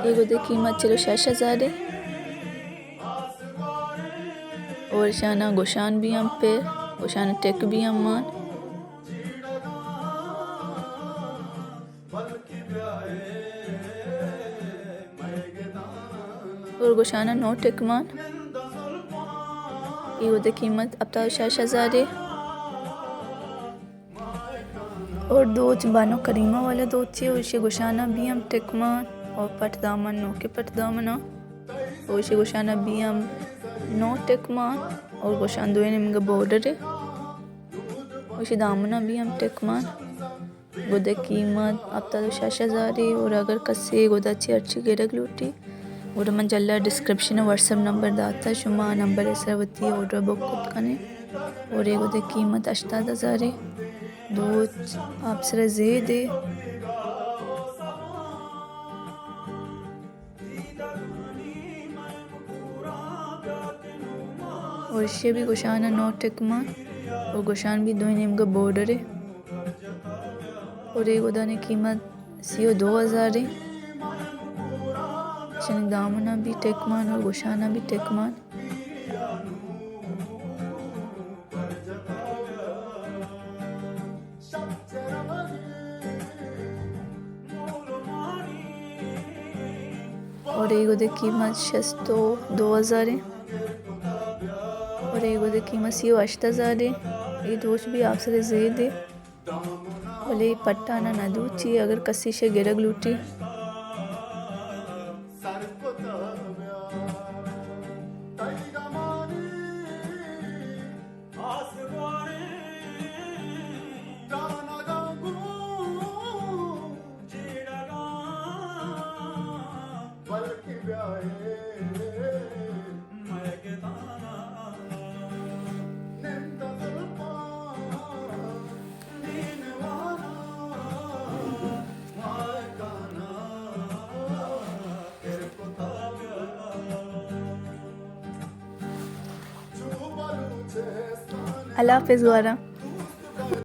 اے گد ءِ قیمت چل ءُ شش ہزار اے۔ اور اشاناں گوشان بھی ہم پر، گوشان ءِ ٹک بھی ہم مان۔ اور گوشان ءَ نو ٹک مان۔ اے گد ءِ قیمت ہپتاد ءُ شش ہزار اے۔ اور دوچ بانو کریمہ والا دوچے، اور ایشی گوشان ءَ بھی ہم ٹک مان اور پٹ دامن، نوکیں پٹ دامن ءَ، اور ایشی گوشان ءَ بھی ہم نو ٹک مان اور گوشان دوئیں نیمگ ءَ بارڈر اے، اور ایشی دامن ءَ بھی ہم ٹک مان۔ گد ءِ قیمت ہپتاد ءُ شش ہزار اے، اور اگر کسے گد ءَ چہ ہرچی گرگ لوٹی، گڑا من جھلا ڈسکرپشن ءَ واٹس ایپ نمبر داتہ، شما نمبر ءِ سرا وتی آرڈر بک کت کنے۔ اور اے گد ءِ قیمت ہشتاد ہزار اے۔ دوچ آپسر ءَ زید اے۔ اور ایشی بھی گوشان ءَ نو ٹک مان اور گوشان بھی دوئیں نیمگ ءَ بارڈر اے۔ اور اے گدانی قیمت سی ءُ دو ہزار اے۔ اشانی دامن ءَ بھی ٹک مان اور گوشان ءَ بھی ٹک مان۔ اور اے گد ءِ قیمت شست ءُ دو ہزار اے۔ اور اے گد ءِ قیمت سی ءُ ہشت ہزار اے۔ اے دوچ بھی آپسر ءَ زید اے۔ بلے پٹان ءَ نہ دوچی، اگر کسے ایشی گرگ لوٹی۔ اللہ حافظ گوارا۔